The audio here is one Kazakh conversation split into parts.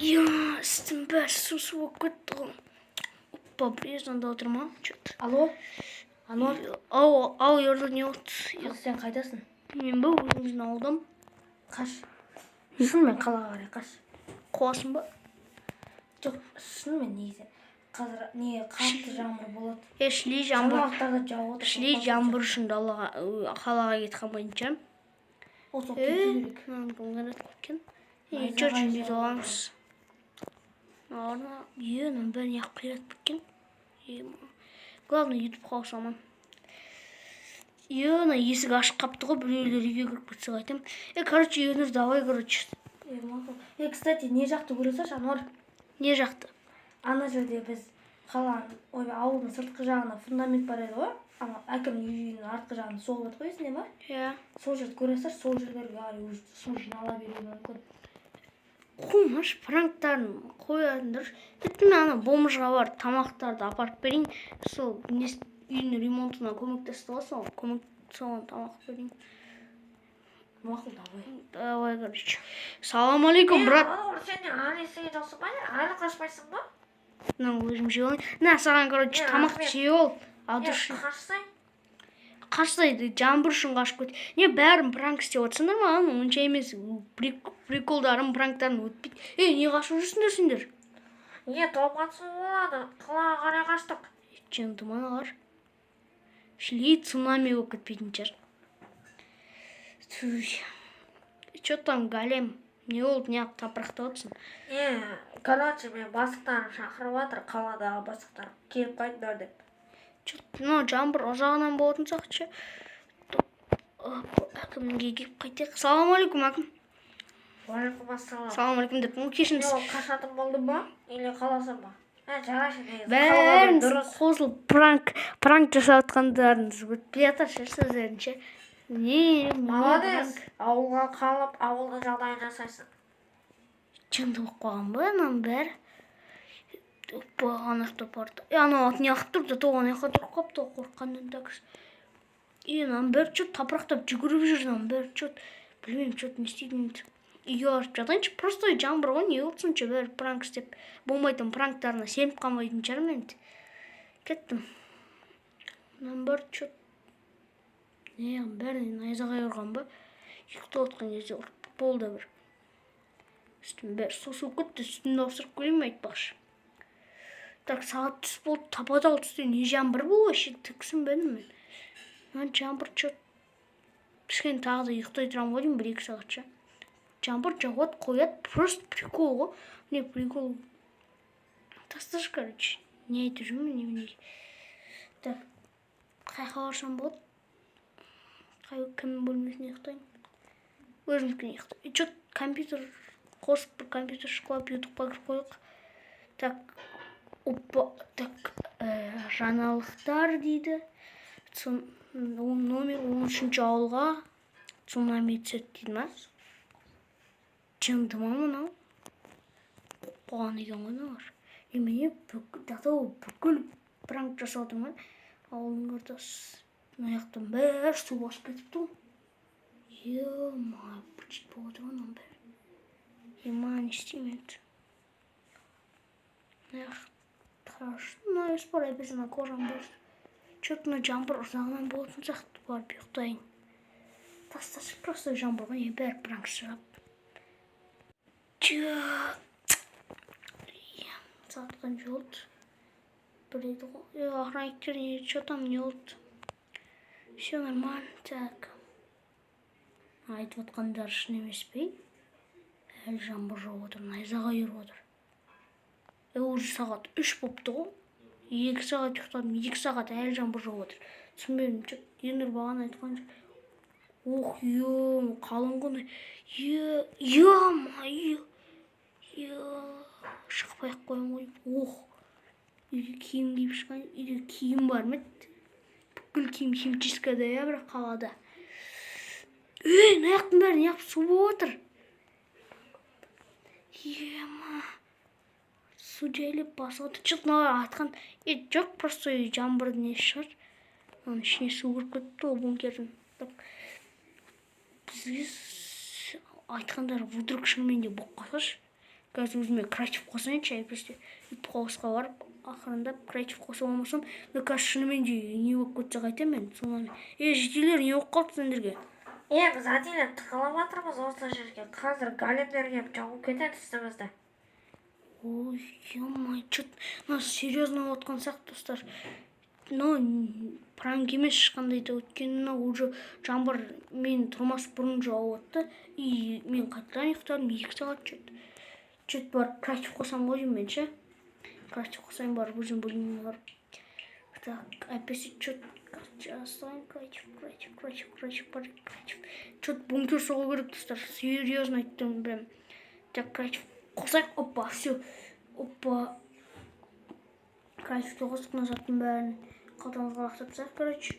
Иә, үстім бәрі су су болып кетті ғой. Опа, біреу звондап отыр ма че-то? Алло, Ануар. Ау, ау, Ерлан, не болды? Қазір сен қайдасың? Мен ба? Өзіміздің ауылдамын. Қаш, шынымен қалаға қарай қаш. Қуасың ба? Жоқ, шынымен, негізі қазір не, қатты жаңбыр болады. Е, шли жаңбыр. Жаңалықтарда жауып отыр. Шли жаңбыр үшін далаға, қалаға кетіп қалмайтын шығармын. Осы Е, кету керек. Мынаны кім қиратып кеткен? Е, Найзағай че, жөндей жауып. аламыз. Мыналарына, е, мынаның бәрін неғып қиратып кеткен? Е, главное, ютуб қауыса аман. Е, мына есік ашық қапты ғой, біреулер үйге кіріп кетсе, қайтемін? Е, короче, Ернұр, давай, короче. Е, мақұл. Е, кстати, не жақты көре салшы, Ануар. Не жақты? Ана жерде біз қаланың, ой, ауылдың сыртқы жағына фундамент бар еді ғой, ана әкімнің үйінің артқы жағында соғып еді ғой, есіңде ма? Иә. Сол жерді көре салшы, сол жерлерге қарай уже су жинала беруі мүмкін. Қумаш пранктарын қоятындар. Тіпті мен ана бомжға барып, тамақтарды апарып берейін. Сол не, үйдің ремонтына көмектесті ғой, сол көмек, соған тамақ берейін. Мақұл, давай. Давай, короче, салам алейкум, брат. Ануар, сен де әлі естіген жоқсың ба? Әлі қашпайсың ба? Мына өзім жеп алайын. На саған, короче, Е, тамақты рахмет. жеп ал ал. Е, Дұрыс. Қашсай. Қашсайды, жаңбыр үшін қашып кет. Не, бәрін пранк істеп отырсыңдар, маған онша емес. Приколдарым, пранктарым өтпейді. Ей, не қашып жүрсіңдер сендер? Е, топқа су болады, қалаға қарай қаштық. Жынды мыналар. Шли цунами болып кетпейтін шығар. Түй. Че там, голем, не болды, неғып тапырақтап отырсың? Е, короче, мен бастықтарым шақырып жатыр, қаладағы бастықтар келіп қайтыңдар деп. Че, мынау жаңбыр ұзағынан болатын сияқты ше. Әкімге келіп қайтайық. Салам алейкум, әкім. Уағалейкум ассалам. Салам алейкум деп, кешіріңіз. Не, ол қашатын болды ма или қаласың ба? Ә, жарайсың негізі. Бәріңіз Дұрыс. қосылып пранк жасап жатқандарыңыз өтпей жатыр ше, сөздерінше не. Молодец, ауылға қалып, ауылдың жағдайын жасайсың. Жынды болып қалған ба ананың бәрі? Опа, ана жақта барды. Е, анау ат неғып тұр да, то ана жаққа тұрып қалыпты ғой қорыққаннан. Так, е, мынаның бәрі че тапырақтап жүгіріп жүр, мынаның бәрі че, білмеймін, че не істейтінімді. Үйге барып жатайыншы, просто жаңбыр ғой, не болды сонша? Бәрі пранк істеп, болмайтын пранктарына сеніп қалмайтын шығармын енді. Кеттім. Мынаның бәрі че, не, бәріне найзағай ұрған ба? Ұйықтап отқан кезде ұрып болды бір. Үстім бәрі су су болып кетті, үстімді ауыстырып келейін бе, айтпақшы? Так, сағат түс болды, тапа тал түсте не жаңбыр бұл вообще, түсінбедім мен. Мына жаңбыр че, кішкене тағы да ұйықтай тұрамын ғой деймін бір екі сағатша. Жаңбыр жауады, қояды, просто прикол ғой, не прикол. Тасташы, короче, не айтып жүрмін, немене. Так, қай жаққа барсам болады? Қай, кімнің бөлмесінде ұйықтайын? Өзімдікіне ұйықтай. Че, компьютер қосып, бір компьютер шұқылап, ютубқа кіріп қояйық. Так, опа, так, жаңалықтар дейді. Номер 13-ауылға цунами түседі дейді ма? Жынды ма мынау? Қойған екен ғой мыналар. Немене, до бүкіл пранк жасап отыр ма? Ауылдың ортасы, мына жақтан бәрі су басып кетіпті ғой. Е-мое, быт болып отыр ғой мынаның бәрі. Ема, не істеймін енді? Мына жақ хорошо, мына емес бар, әйтпесе мына кожам бар. Че то мына жаңбыр ұзағынан болатын сияқты, барып ұйықтайын. Тасташы, просто жаңбыр ғой, не, бәрі пранк шығып. Че, сағат қанша болды? 1 еді ғой. Е, охранниктер, не, че там, не болды? Все нормально. Так, айтып отқандары шын емес пе? Әлі жаңбыр жауып отыр, найзағай ұрып отыр. Е, уже сағат 3 болыпты ғой. 2 сағат ұйықтадым, 2 сағат, әлі жаңбыр жауып отыр. Түсінбедім че. Ернұр бағана айтқан. Ох, е, қалың ғой. Е, е-мое, е, шықпай ақ қоямын ғой. Ох, үйге киім киіп шыққан. Үйде киім бар ма еді? Бүкіл киім химчисткада, иә, бірақ қалада. Ей, мына жақтың бәрі неғып су болып отыр? Ема, су жайлап басып отыр. Жоқ, мыналар атқан. Е, жоқ, просто жаңбырдың несі шығар. Мынаның ішіне су кіріп кетіпті ғой бункердің. Так, бізге айтқандары вдруг шынымен де болып қалсашы. Қазір өзіме креатив қосайыншы, әйтпесе хаусқа барып, ақырындап креатив қоса алмасам, но қазір шынымен де не болып кетсе қайтемін мен соны. Е, жителдер, не болып қалды сендерге? Е, біз әдейілеп тығылып жатырмыз осы жерге. Қазір големдер келіп жауып кетеді үстімізді. Ой, ё-моё, че мына серьезно болып жатқан сияқты, достар. Но пранк емес ешқандай да, өйткені мынау уже жаңбыр мен тұрмас бұрын жауып жатты, и мен қайтадан ұйықтадым 2 сағат. Че-то барып креатив қосамын ғой деймін мен ше. Креатив қосайын барып, өзім бөлмеме барып. Так, әйтпесе че жасайын. Креатив, креатив, креатив, креатив бар, креатив. Че бункер соғу керек, достар, серьезно айттым прям. Так, креатив қосайық. Опа, все, опа, креативті қостық. Мына заттың бәрін қалтамызға лақтырып тастайық. Короче,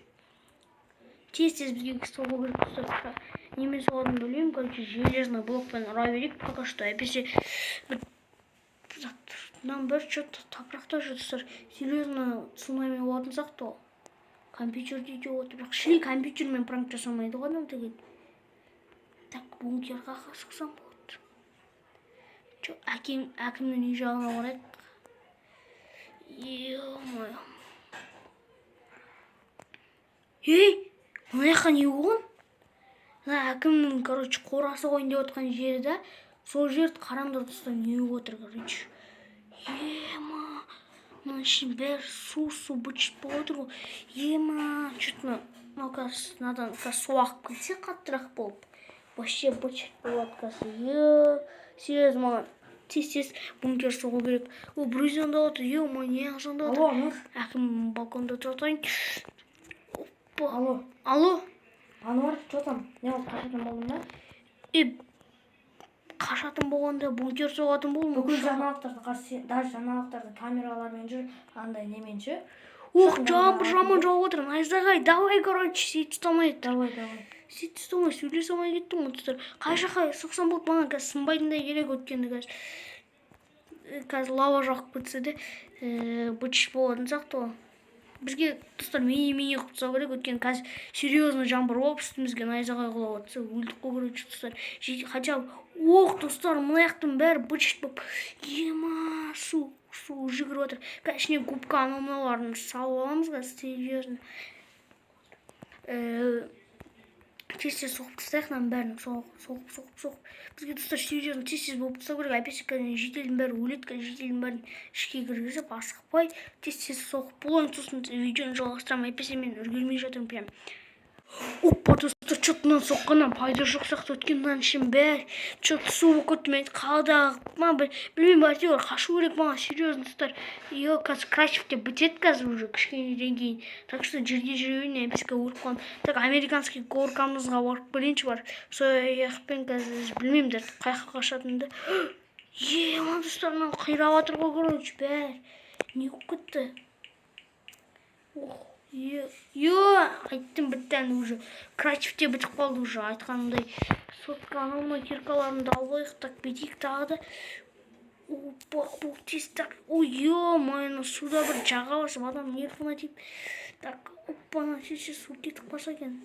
тез тез бізге соғу керек, достар. Немен соғатынын білмеймін. Короче, железный блокпен ұра берейік пока что, әйтпесе бір зат мынаның бәрі че то топырақта жүр, достар. Серьезно, цунами болатын сияқты ғой. Компьютерде де отыр, бірақ шли компьютермен пранк жасамайды ғой адам деген. Так, бункерға шықсам болады. Че, әкем, әкімнің үй жағына барайық. Ё-моё, ей, мына жаққа не болған? Мына әкімнің, короче, қорасы қояйын деп отқан жері да, сол жерді қараңдар, достар, не болып отыр? Короче, ема, мынаның ішінің бәрі су, су быт болып отыр ғой. Ема, че то мынау қазір мынадан қазір су ағып кетсе қаттырақ болып, вообще быт болады қазір. Е, серьезно, маған тез тез бункер соғу керек. О, біреу звондап отыр. Е, мое, не звондап Алло, отыр? Нұр. Әкім балконда тұра тұрайын. Опа. Алло. Алло. Ануар, че там, не болып, қашатын болдың ба? Е, қашатын болғанда бункер соғатын болдым. Бүкіл жаңалықтарды қарсы, даже жаңалықтарды камералармен жүр, андай немен ше. Ох, жаңбыр жаман жауып отыр, найзағай. Давай, короче, сөйтіп ұстамай. Давай, давай. Сөйтіп ұстамай, сөйлесе алмай кеттім ғой, достар. Қай жаққа соқсам болады маған? Қазір сынбайтындай керек, өйткені қазір лава жағып кетсе де, быт болатын сияқты ғой бізге. Достар, мини мини қылып тастау керек, өйткені қазір серьезно жаңбыр болып, үстімізге найзағай құлап жатса, өлдік қой. Короче, достар, хотя бы. Ох, достар, мына жақтың бәрі быт болып, ема, су, су жүгіріп жатыр. Қазір ішіне губка, анау мынауларын салып аламыз. Қазір серьезно тез тез соғып тастайық мынаның бәрін. Соғып, соғып, соғып, соғып. Бізге, достар, серьезно тез тез болып тастау керек, әйтпесе қазір жителдің бәрі өледі. Қазір жителдің бәрін ішке кіргізіп, асықпай тез тез соғып болайын, сосын видеоны жалғастырамын, әйтпесе мен үлгермей жатырмын прям. Опа, достар, че то мынаны соққаннан пайда жоқ сияқты, өйткені мынаның ішінің бәрі че то су болып кетті. Мен қаладағы ма, білмеймін, әйтеуір қашу керек маған, серьезно, достар. Е, қазір креатив те бітеді қазір уже кішкенеден кейін, так что жерде жүре берейін, әйтпесе өліп қаламын. Так, американский горкамызға барып келейінші. Бар, сол жақпен қазір білмеймін даже қай жаққа қашатынымды. Е, мына, достар, мынау қирап жатыр ғой. Короче, бәрі не болып кетті? Ох, е, е, айттым, бітті әне, уже креатив те бітіп қалды уже айтқанымдай. Сотка, анау мынау киркаларымды алып алайық. Так, бүйтейік тағы да. Опа, бұл тез. Так, ой, е, мына суда бір жаға басып, адам нервына тиіп. Так, опа, ана тез су кетіп қалса екен.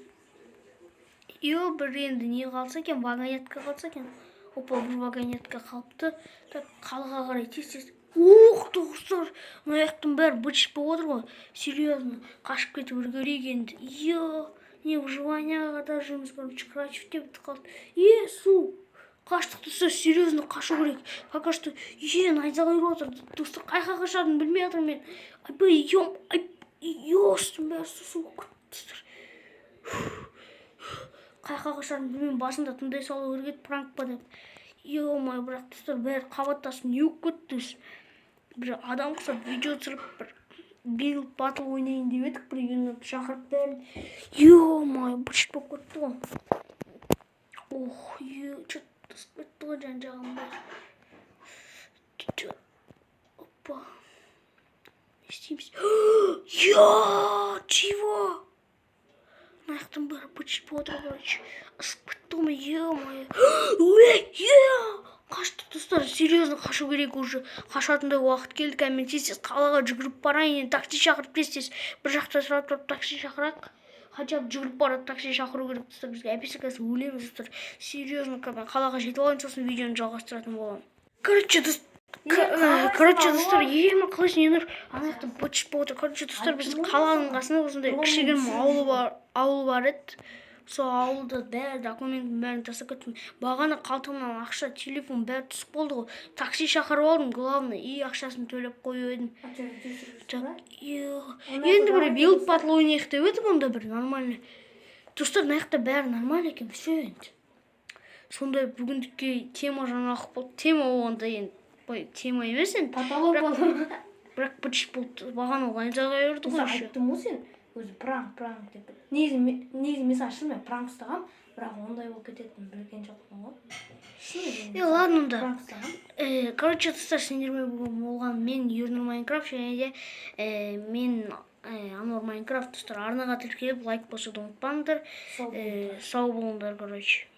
Е, бір енді не қалса екен? Вагонетка қалса екен. Опа, бір вагонетка қалыпты. Так, қалаға қарай тез тез. Ух, достар, мына жақтың бәрі быт болып отыр ғой. Серьезно, қашып кетіп үлгерейік енді. Е, не выживанияға да жүрміз. Короче, креатив те бітіп қалды. Е, су. Қаштық, достар, серьезно, қашу керек пока что. Е, найзағай ұрып жатыр, достар. Қай жаққа қашатынымды білмей жатырмын мен. Айбай, ем, ай, е, үстім бәрі су, су болып кетті, достар. Қай жаққа қашарымды білмеймін. Басында тыңдай салу керек еді, пранк па деп. Е мое, бірақ, достар, бәрі қабаттасып не болып кетті өзі? Бір адам ұқсап видео түсіріп, бір билд батл ойнайын деп едік, бір үйіне шақырып бәрін. Е мое, быт болып кетті ғой. Ох, е, че то түсіп кетті ғой жан жағым бәрі. Че, опа, не істейміз? Я чего, мына жақтың бәрі быт болып отыр. Короче, ысып кетті ғой. Е мое, ой, е, қаштық, достар, серьезно, қашу керек уже. Қашатындай уақыт келді. Қазір мен тез тез қалаға жүгіріп барайын енді. Такси шақырып, тез тез бір жақта тұрып тұрып такси шақырайық. Хотя бы жүгіріп барып такси шақыру керек, достар, бізге, әйтпесе қазір өлеміз. Достар, серьезно, қазір мен қалаға жетіп алайын, сосын видеоны жалғастыратын боламын. Короче, короче, достар, ема, қалайсың, Ернұр? Ана жақта быт болып отыр. Короче, достар, біз қаланың қасында осындай кішігірім ауыл бар еді. Сол ауылда бәрі, документін бәрін тастап кеттім. Бағана қалтамнан ақша, телефон, бәрі түсіп болды ғой. Такси шақырып алдым, главное, и ақшасын төлеп қойып едім. Так, енді бір билд батл ойнайық деп едік онда бір нормально. Достар, мына жақта бәрі нормально екен, все енді. Сондай бүгіндікке тема жаңалық болды. Тема болғанда енді, ой, тема емес енді. Потолок болды. Бірақ быт болды. Бағана найзағай ұрды ғой еще. Айттым ғой, сен өзі пранк, пранк деп. Негізі мен саған шынымен пранк ұстағанмын, бірақ ондай болып кететінін білген жоқпын ғой. Шынымен Е, ладно онда. пранк ұстағанмын. Короче, достар, сендермен бүгін болған мен, Ернұр Майнкрафт, және де мен, Ануар Майнкрафт. Достар, арнаға тіркеліп, лайк басуды ұмытпаңдар. Сау Сау болыңдар, короче.